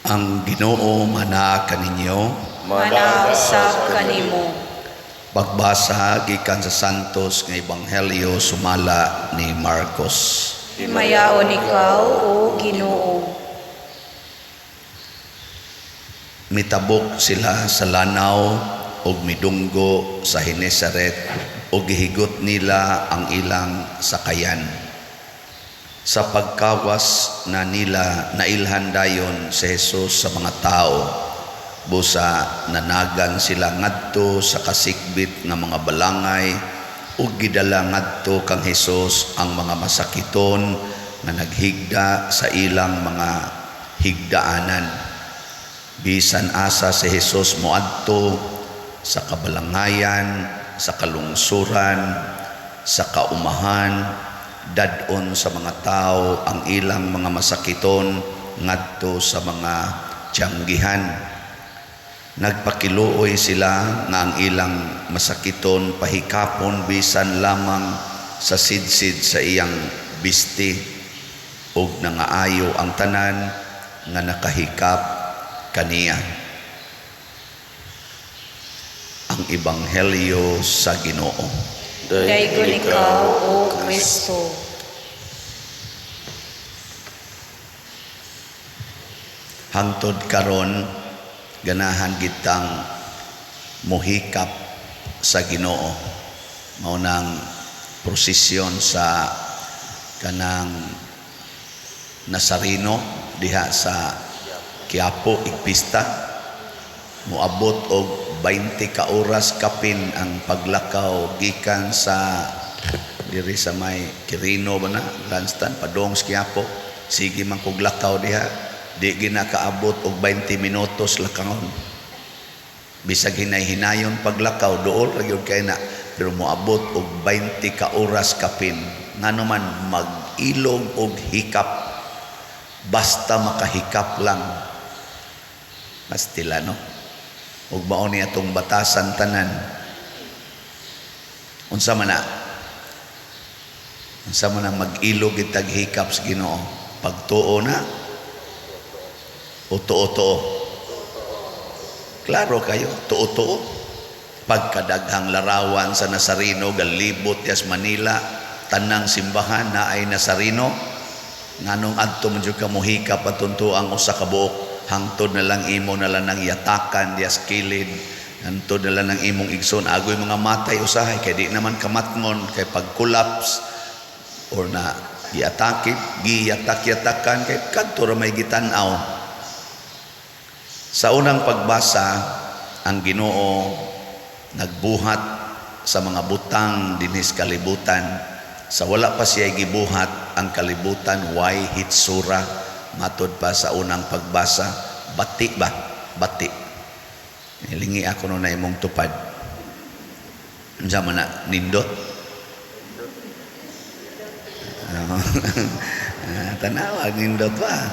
Ang Ginoo manaa kaninyo. Manaa usab kanimo. Pagbasa gikan sa Santos nga Ebanghelyo sumala ni Marcos. Himayaon ikaw, O Ginoo. Mitabok sila sa lanaw ug midunggo sa Genesaret ug gihigot nila ang ilang sakayan. Sa pagkawas na nila, nailhan dayon si Jesus sa mga tao. Busa nanagan sila ngadto sa kasikbit nga mga balangay ug gidala ngadto kang Hesus ang mga masakiton nga naghigda sa ilang mga higdaanan. Bisan asa si Hesus moadto sa kabalangayan, sa kalungsuran, sa kaumahan, dad-on sa mga tao ang ilang mga masakiton ngadto sa mga tiyanggihan. Nagpakiluoy sila nga ang ilang masakiton pahikapon bisan lamang sa sidsid sa iyang bisti, ug nangaayo ang tanan nga nakahikap kaniya. Ang Ebanghelyo sa Ginoo. Daygon ikaw, O Kristo. Hangtod karon ganahan gitang mohikap sa Ginoo. Mao nang prosesyon sa kanang Nazareno diha sa Quiapo igpista, moabot og 20 ka oras kapin ang paglakaw gikan sa diri sa may Quirino ba na grandstand padung sa Quiapo. Sige man kog lakaw diha, di ginakaabot og 20 minutos lakawon. Bisag hinay-hinayon paglakaw, duol ra gyud kay na, pero moabot og 20 ka oras kapin. Ngano man mag-ilog og hikap, basta makahikap lang. Pastila, no? Ug mao ni atong batasan tanan. Unsa man na? Unsa man ang mag-ilog itag hikap sa Ginoo? Pagtuo na? O tuo-tuo? Klaro kayo, tuo-tuo. Pagkadaghang larawan sa Nazareno, galibot yas Manila, tanang simbahan na ay Nazareno. Nganong adto man jud ka mohikap atong ang usa ka buok, hangtod na lang imo na lang nang yatakan dias kilid, hangtod na lang ang imong igsoon, agoy mga matay usahay kay di naman kamatngon, kay pag collapse or na giatake, giyatak-yatakan kay kadto ra may gitan-aw. Sa unang pagbasa, ang Ginoo nagbuhat sa mga butang dinhi sa kalibutan. Sa wala pa siya gibuhat ang kalibutan, way hitsura. Matod pa sa unang pagbasa, bati ba? Bati. Hilingi ako no na imong tupad. Unsa man na nindot? Tanawa nindot ba?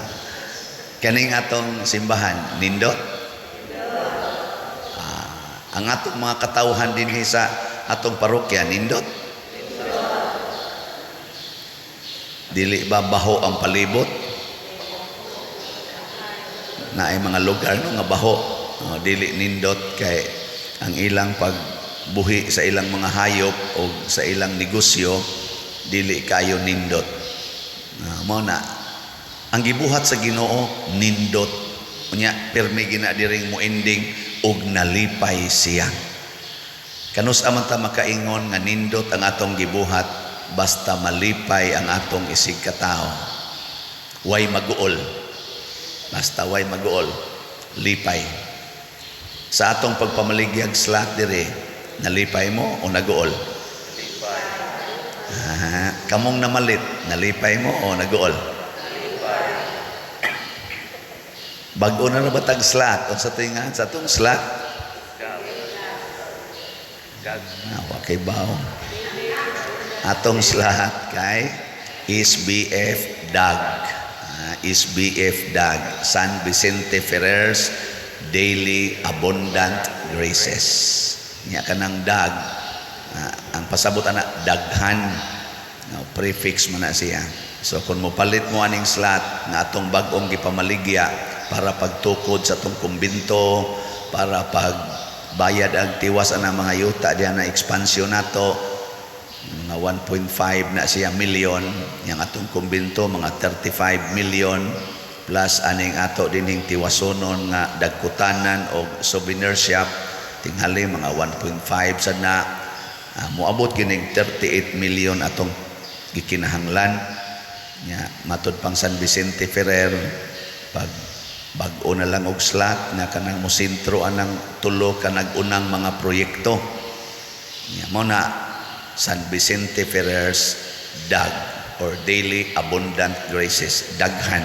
Kaning atong simbahan nindot? Ang atong mga katawhan dinhi sa atong parokya nindot? Dili ba baho ang palibot? Naay mga lugar no nga baho, oh, dili nindot kay ang ilang pagbuhi sa ilang mga hayop o sa ilang negosyo dili kayo nindot. Mao na ang gibuhat sa Ginoo nindot. Unya pirmi gina diring moending og nalipay siya. Kanus aman ta makaingon nga nindot ang atong gibuhat basta malipay ang atong isig katao. Way maguol. Basta way maguol, lipay. Sa atong pagpamaligyag slot dire, nalipay mo o naguol? Lipay. Kamong namalit, nalipay mo o naguol? Lipay. Bag-o na ba tag slot? Unsa tingan sa atong slot? Gag. Gag. Wa kay bawo. Atong slot kay SBF Dag. SBF Dag, San Vicente Ferrer's Daily Abundant Graces. Nya kanang dag, ang pasabot ana daghan. No, prefix man na siya. So kung mopalit mo aning slot nga atong bag-ong gipamaligya para pagtukod sa atong kumbinto, para pagbayad ang tiwas anang mga yuta diha na expansion nato, mga 1.5 na siya million yang atong kumbinto, mga 35 million plus aning ato dinhing tiwasonon nga dagkutanan og souvenir shop, tinghali mga 1.5 sad na. Moabot kining 38 million atong gikinahanglan nya. Matud pang San Vicente Ferrer, pag bag-o na lang og slot nga kanang mosentro anang tulo ka nag-unang mga proyekto nya, mo na San Vicente Ferrer's DAG or Daily Abundant Graces, daghan.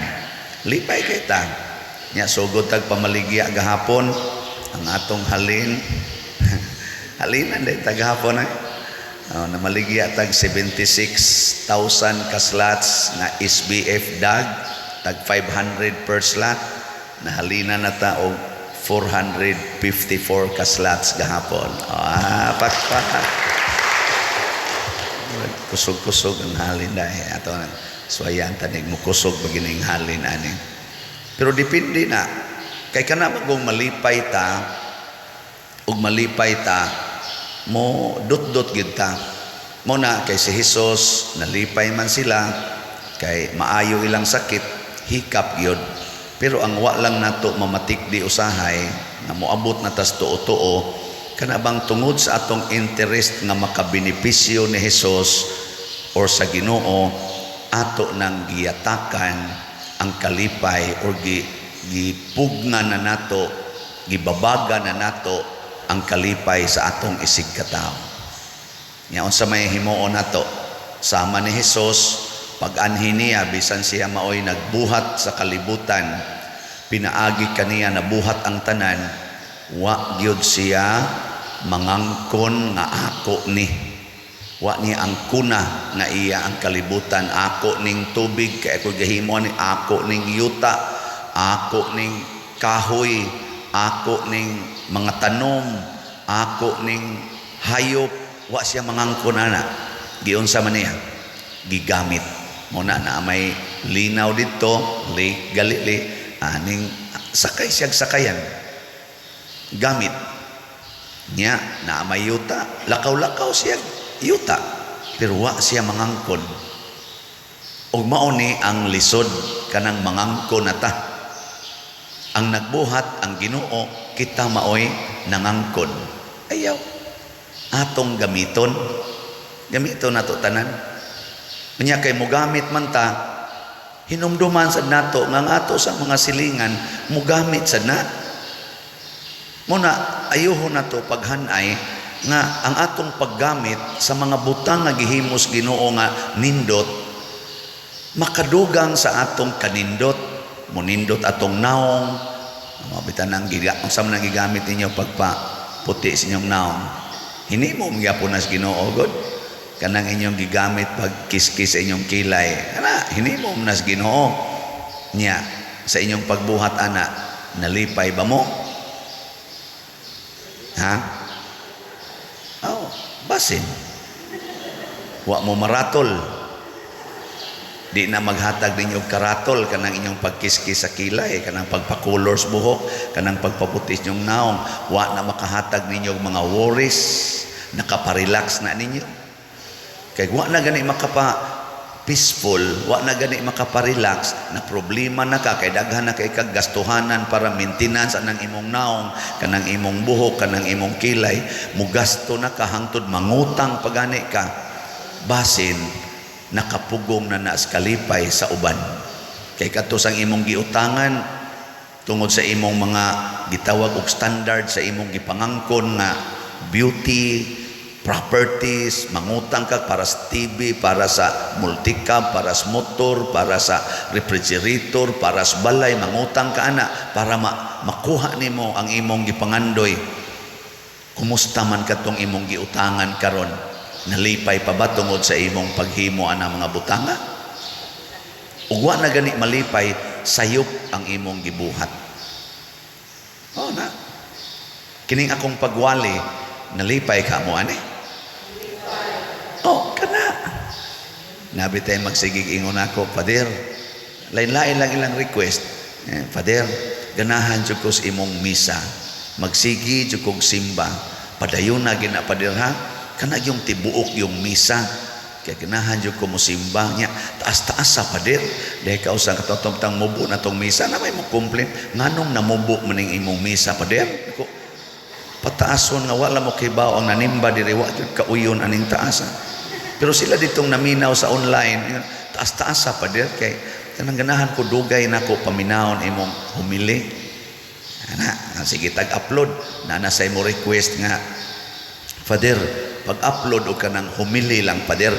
Lipay kay ta nya. Sugod tag pamaligya gahapon. Ang atong halin, halinan day tagahapon ay. Oh, namaligya tag 76,000 ka slots nga SBF DAG, tag 500 per slot. Nahalina na ta og 454 ka slots gahapon. Ah, pakpak. Kusog-kusog ang halin dahil ato na suwayan tanig mo kusog pag halin ani. Pero depende na kay kana magong malipay ta ug malipay ta mo dot-dot gid ta mo na kay si Jesus nalipay man sila kay maayo ilang sakit, hikap gyud. Pero ang wa lang nato mamatik di usahay nga moabot na tas tuo-tuo kana bang tungod sa atong interest nga makabenepisyo ni Jesus or sa Ginoo, ato nang giyatakan ang kalipay or gipugnan na nato, gibabaga na nato ang kalipay sa atong isig katawo. Nya unsa may himuon nato? Sama ni Jesus, pag-anhi niya, bisan siya maoy nagbuhat sa kalibutan, pinaagi kaniya nabuhat ang tanan, wa gyud siya mangangkon nga ako ni. Wa niya ang kuna nga iya ang kalibutan. Ako ning tubig kay ako gahimo ni, ako ning yuta, ako ning kahoy, ako ning mga tanom, ako ning hayop. Wa siya mangangkon ana. Giunsa man niya? Gigamit. Mo na na may linaw didto, Lake Galilee, aning sakay siyag sakayan. Gamit niya na may yuta, lakaw-lakaw siya yuta, pero wa siya mangangkon. Ug mao ni ang lisod kanang mangangkon na ta. Ang nagbuhat ang Ginoo, kita maoy nangangkon. Ayaw atong gamiton, gamiton nato tanan. Unya kay mogamit man ta, hinumduman sad nato nga ang ato sa mga silingan mogamit sad na. Muna ayuho nato paghanay nga ang atong paggamit sa mga butang nga gihimos Ginoo nga nindot makadugang sa atong kanindot, munindot atong naong. Mabitan ang giga unsa man ang gigamit ninyo pagpa puti sa inyong naong? Hinimo gyapon nas Ginoo god. Kanang inyong gigamit pag kiskis sa inyong kilay ana, hinimo nas Ginoo. Nya sa inyong pagbuhat ana, nalipay ba mo? Ha? Oh, basin. Wa mo maratol. Di na maghatag ninyo og karatol kanang inyong pagkiskis sa kilay, kanang pagpakulor sa buhok, kanang pagpaputis inyong naong. Wa na makahatag ninyo og mga worries, nakaparelax na ninyo. Kay wa na gani makapa peaceful, wa na gani makaparelax, na problema na ka, kay daghan na kay kag gastuhanan para maintenance anang imong naong, kanang imong buhok, kanang imong kilay, mugasto na ka hangtod mangutang pagani ka. Basin nakapugong na sa kalipay sa uban. Kay kadto sang imong giutangan tungod sa imong mga gitawag og standard sa imong gipangangkon nga beauty, properties, mangutang ka para sa TV, para sa multicab, para sa motor, para sa refrigerator, para sa balay, mangutang ka ana para makuha nimo ang imong gipangandoy. Kumusta man katong imong giutangan karon? Nalipay pa ba tungod sa imong paghimo ana mga butanga? Ug wa na gani malipay, sayop ang imong gibuhat. Oh na. Kining akong pagwali, nalipay ka mo ani? Oh, kana. Nabi tayo magsigig ingon ako, "Father," lain-lain lang ilang request. Eh, "Father, ganahan jud ko sa imong misa. Magsigi jud kog simba. Padayon na gina, Father, ha. Kana yung tibuok yung misa. Kaya ganahan jud ko mo simba niya. Taas-taas sa, Father." Dahil ka usang katotong mubo na tong misa na may mo complain. "Nganong namubo maning imong misa, Father?" Ako, pataason nga wala mo kibaw ang nanimba diri, wa gyud kauyon aning taas. Pero sila ditong naminaw sa online, yun, "Taas-taas sa, Father, kay kanang ganahan ko dugay nako paminawon imong humili." Ana, sige tag-upload na na sa imo request nga, "Father, pag-upload og kanang humili lang, Father.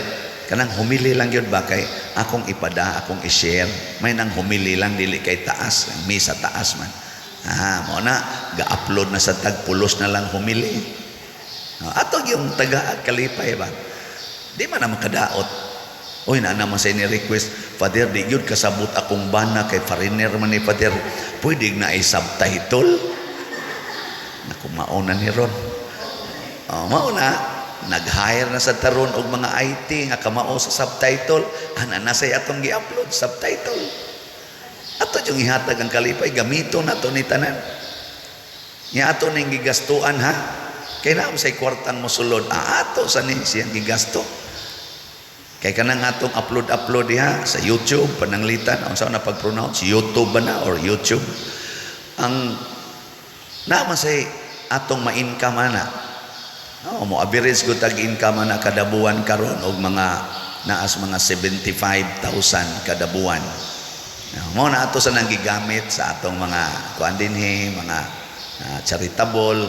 Kanang humili lang yun ba, kay akong ipada, akong i-share. May nang humili lang, dili kay taas, ang misa taas man." Ah, mo na ga-upload na sa tag pulos na lang humili. Ah, ato yung taga kalipay ba. Di man na makadaot. Uy, na naman sa ini request, "Father, di gyud kasabot akong bana kay foreigner man ni, Father. Pwede na i-subtitle?" Naku, mauna ni ron. Oh, mauna, nag-hire na sa taron og mga IT nga kamao sa subtitle. Ana na say atong gi-upload subtitle. Ato yung ihatag ang kalipay, gamito na to ni tanan. Nya ato ning gigastuan ha. Kay naam say kwartang mosulod, ah, ato sa ni siyang gigasto. Kay kanang atong upload-upload diha sa YouTube, pananglitan, unsa na pag-pronounce, YouTube ba na or YouTube? Ang naman say atong ma-income ana. Oh, mo average ko tag income ana kada buwan karon og mga naas mga 75,000 kada buwan. Mo na ato sa nang gigamit sa atong mga kuan dinhi, mga charitable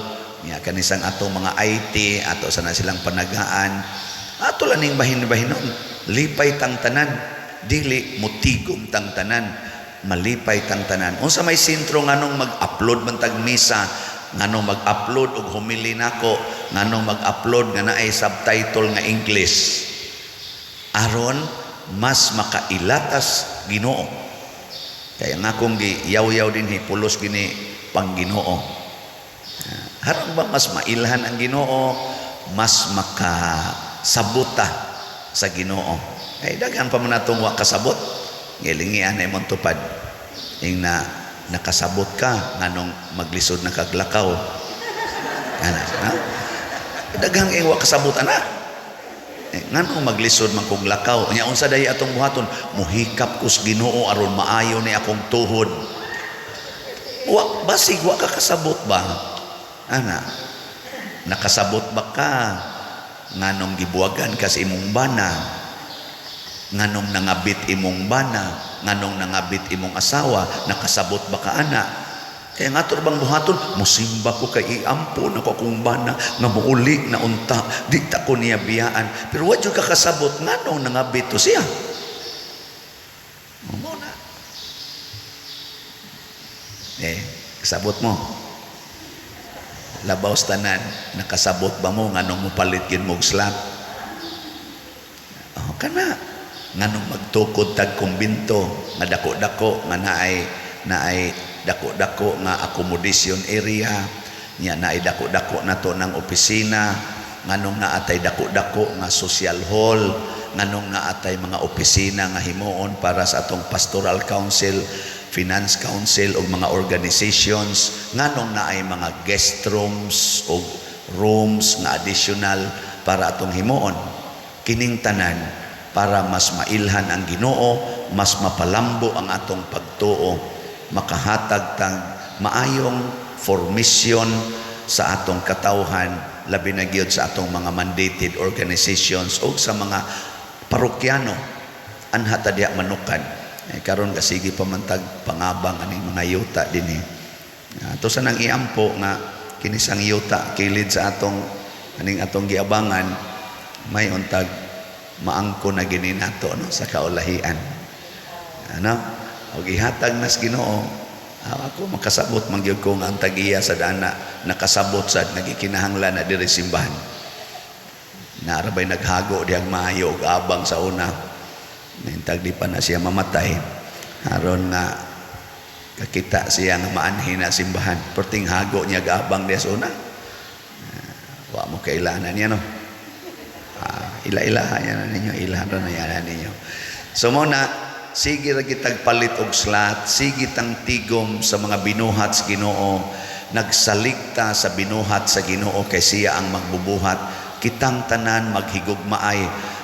nya kanisang atong mga IT, ato sa na silang panagaan. Ato lang ning bahin-bahinon. Lipay tang tanan, dili mutigom tang tanan, malipay tang tanan. Unsa may sentro nganong mag-upload man tag misa, nganong mag-upload og humili nako, nganong mag-upload nga naay subtitle nga English? Aron mas makailatas Ginoo. Kaya nga kung giyaw-yaw dinhi, pulos gini pang Ginoo. Haron ba mas mailhan ang Ginoo, mas makasabuta sa Ginoo. Kay daghan pa man natong wa kasabot. Ngilingian na imong tupad. Ing na nakasabot ka nganong maglisod na kaglakaw. Ana, no? Daghang ing wa kasabot ana. Eh, nganong maglisod man kog lakaw? Nya unsa dahi atong buhaton? Muhikap ko sa Ginoo aron maayo ni akong tuhod. Wa basig wa ka kasabot ba? Ana. Nakasabot ba ka nganong gibuwagan ka sa imong bana? Nganong nangabit imong bana? Nganong nangabit imong asawa? Nakasabot ba ka ana? Kaya nga ato bang buhaton, musimba ko kay iampo na ko akong bana nga muuli na unta, di ta ko niya biyaan. Pero wa jud ka kasabot nganong nangabit to siya. Mo na. Eh, kasabot mo. Labaw sa tanan, nakasabot ba mo nganong mopalit gyud mo og slot? Oh, kana nganong magtukod tag kumbinto nga dako-dako nga naay dako-dako nga accommodation area nya, naay dako-dako na to ng opisina, nganong naatay dako-dako nga social hall, nganong naatay mga opisina nga himuon para sa atong pastoral council, finance council ug mga organizations, nganong naay mga guest rooms o rooms nga additional para atong himuon? Kining tanan para mas mailhan ang Ginoo, mas mapalambo ang atong pagtuo, makahatag tang maayong formation sa atong katawhan, labi na gyud sa atong mga mandated organizations o sa mga parokyano. Anha ta diha manukan. Eh, karon kasige pa man tag pangabang aning mga yuta dinhi. Ato sa nang iampo nga kinisang yuta kilid sa atong aning atong giabangan, may untag maangko na gini nato, no, sa kaulahian. Ano? Og ihatag nas Ginoo. Ah, ako makasabot man gyud ko nga ang tag-iya sa dana nakasabot sad nagikinahanglan na diri simbahan. Naarabay naghago diyang maayo og abang sa una. Nintag di pa na siya mamatay. Aron nga kakita siya nga maanhi na simbahan. Perting hago niya gabang diya sa una. Ah, wa mo kailanan niya, no. Ah, Ila-ilaha yan na ninyo, ilahan ra na yan na ninyo. So mao na, sige ra kitag palit og slot, sige tang tigom sa mga binuhat sa Ginoo, nagsaligta sa binuhat sa Ginoo kay siya ang magbubuhat. Kitang tanan maghigugmaay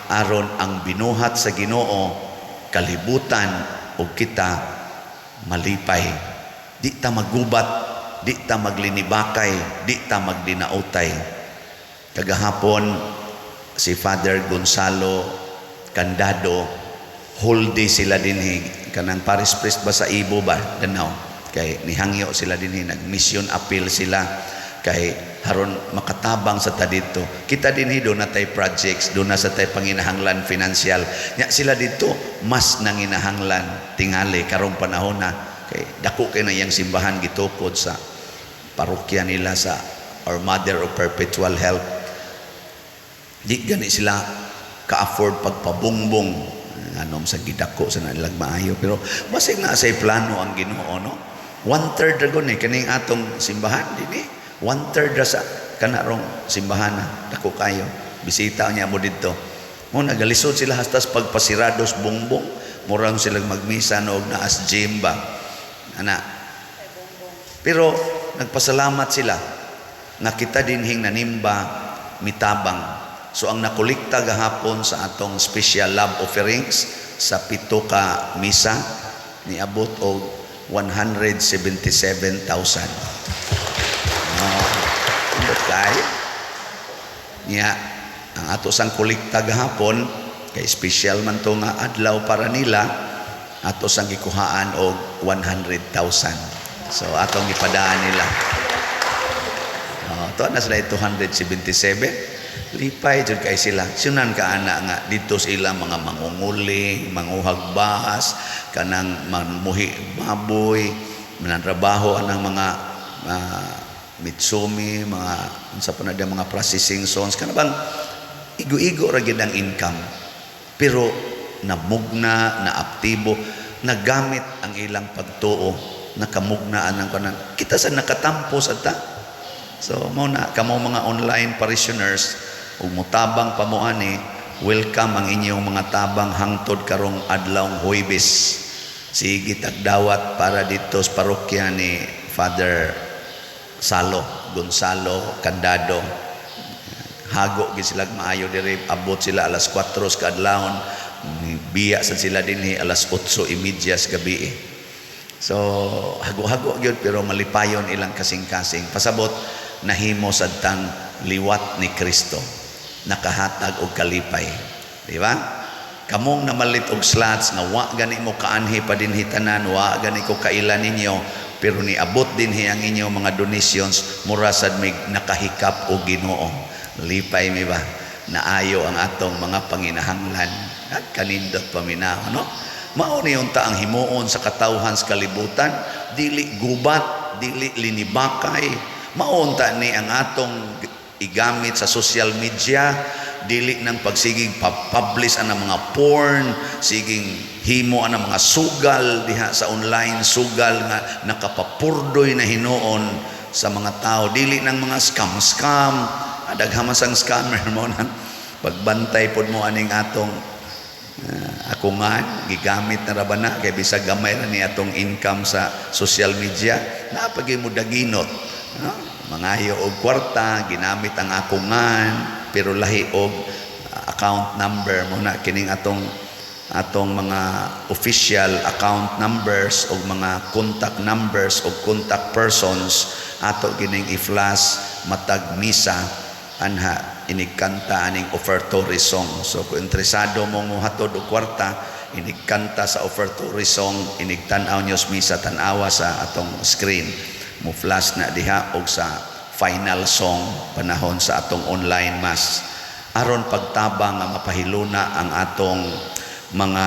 aron ang binuhat sa Ginoo kalibutan ug kita malipay. Di ta magubat, di ta maglinibakay, di ta magdinautay. Kagahapon si Father Gonzalo Candado, whole day sila dinhi, kanang parish priest ba sa Ibo ba, Danao, kay nihangyo sila dinhi, nag-mission appeal sila kay haron makatabang sa ta dito. Kita dinhi do na tay projects, do na sa tay panginahanglan financial nya. Sila dito mas nanginahanglan tingali karong panahon na kay dako kay na iyang simbahan, gitukod sa parokya nila sa Our Mother of Perpetual Help. Di gani sila ka-afford pagpabungbong anom sa gidako sa nilag maayo, pero basig na say plano ang Ginoo, no? One third ra gud ni kaning atong simbahan dinhi, one third ra sa kanarong simbahan na dako kayo. Bisita niya mo didto mo, nagalisod sila hastas pagpasirados bungbong, murang sila magmisa no og naas gym ba ana. Pero nagpasalamat sila nga kita dinhing nanimba mitabang. So ang nakolekta gahapon sa atong special love offerings sa 7 ka misa niabot og 177,000. Oh, ambot kay. Nya ang ato sang kolekta gahapon kay special man to nga adlaw para nila, ato sang gikuhaan og 100,000. So atong gipadaan nila. Oh, to na sila 277. Lipay jud kay sila. Sunan ka ana nga didto sila mga mangunguli, manguhag bahas, kanang manmuhi baboy, manantrabaho anang mga Mitsumi, mga unsa pa na diya, mga processing zones, kana bang igo-igo ra gyud ang income. Pero namugna, na aktibo, nagamit ang ilang pagtuo, nakamugna anang kanan. Kita sa nakatampo sa ta. So mao na kamo mga online parishioners ug mutabang pa mo ani, welcome ang inyong mga tabang hangtod karong adlawng Huwebes. Sige tagdawat para dito sa parokya ni Father Salo, Gonzalo Candado. Hago gid sila maayo diri, abot sila alas 4 sa kaadlawon, biya sad sila dinhi alas 8:30 sa gabi. So hago-hago gyud pero malipayon ilang kasing-kasing. Pasabot nahimo sad tang liwat ni Kristo, nakahatag og kalipay, di ba? Kamong namalit og slots nga wa gani mo kaanhi pa dinhi tanan, wa gani ko kaila ninyo, pero niabot dinhi ang inyong mga donations, mura sad mig nakahikap og Ginoo. Lipay mi ba? Naayo ang atong mga panginahanglan. At kanindot paminaw, no? Mao ni unta ang himuon sa katawhan sa kalibutan, dili gubat, dili linibakay. Mao unta ni ang atong igamit sa social media, dili nang pagsiging pa-publish ang mga porn, siging himo ang mga sugal diha sa online, sugal nga nakapapurdoy na hinuon sa mga tao, dili nang mga scam-scam. Daghan man sang scammer mo nang pagbantay pod mo aning atong ako nga gigamit na ra ba na kay bisag gamay ra ni atong income sa social media, napagay mo daginot, no? Mangayo og kwarta, ginamit ang akungan pero lahi og account number mo na. Kining atong atong mga official account numbers o mga contact numbers o contact persons ato gining i-flash matag misa anha inigkanta aning offertory song. So kung interesado mo hatod og kwarta inigkanta sa offertory song, inigtan-aw nyo sa misa, tan-awa sa atong screen, mo flash na diha, og sa final song panahon sa atong online mass, aron pagtabang nga mapahiluna ang atong mga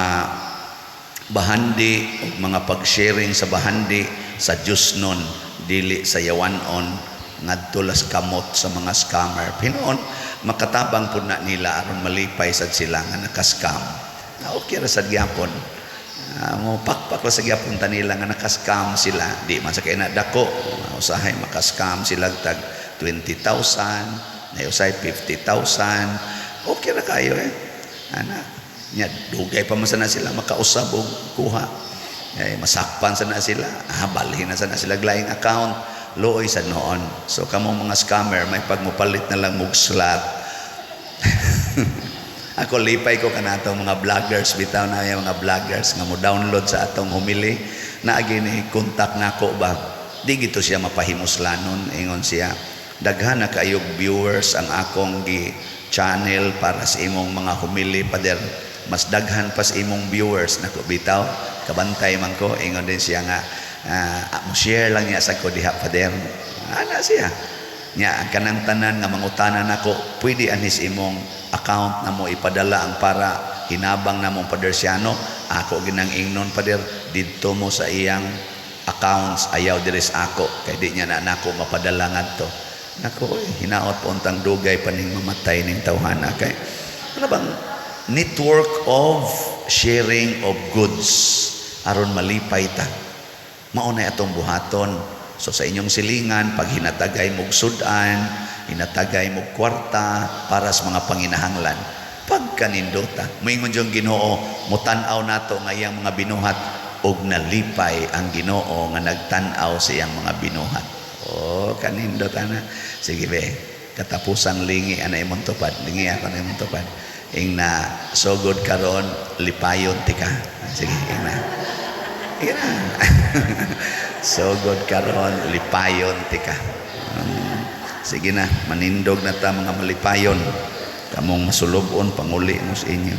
bahandi ug mga pag-sharing sa bahandi sa Diyosnon, dili sa yawanon, ngadto las kamot sa mga scammer. Hinuon makatabang pud na nila aron malipay sad sila nga naka-scam. Na okay ra sad gyapon. Mo pakpak ra sa gyapon ta nila nga naka-scam sila. Di man sa kay na dako, usahay maka-scam sila tag 20,000, na usahay 50,000. Okay ra kayo eh. Ana. Nya dugay pa man sana sila makausab og kuha. Eh, masakpan sana sila. Ah, balhin na sana sila laing account. Luoy sa noon. So kamong mga scammer, may pagmupalit na lang mug slot. Ako, lipay ko kanato mga vloggers bitaw na yung mga vloggers nga mo download sa atong homily na ni contact nako ba, di gito siya mapahimuslanon. Ingon siya, "Daghan na kayog viewers ang akong gi channel para sa imong mga homily, pader. Mas daghan pa sa imong viewers nako bitaw, kabantay man ko." Ingon din siya nga mo share lang niya sa ko diha, pader. Ana siya. Nya ang kanang tanan nga mangutana nako, pwede anis imong account na mo ipadala ang para hinabang na mong padersyano, ako ginang ingnon, "Pader, didto mo sa iyang accounts, ayaw diri sa ako kay di niya na nako mapadala ngadto." Nako oy, hinaot po untang dugay pa ning mamatay ning tawhana kay ano bang network of sharing of goods aron malipay ta. Mao na atong buhaton. So sa inyong silingan, pag hinatagay mog sudan, hinatagay mog kwarta para sa mga panginahanglan, pagkanindota. Moingon yung Ginoo, mutan-aw nato nga iyang mga binuhat og nalipay ang Ginoo nga nagtan-aw sa iyang mga binuhat. Oh, kanindot ana. Sige be, katapusang lingi ana imong tupad. Lingi ako na imong tupad. Ing na sugod karon, lipayon tika. Sige, ing na. Ing na. Sugod karon, lipayon tika. Sige na, manindog na ta mga malipayon. Kamong masulubon, panguli mo sa inyo.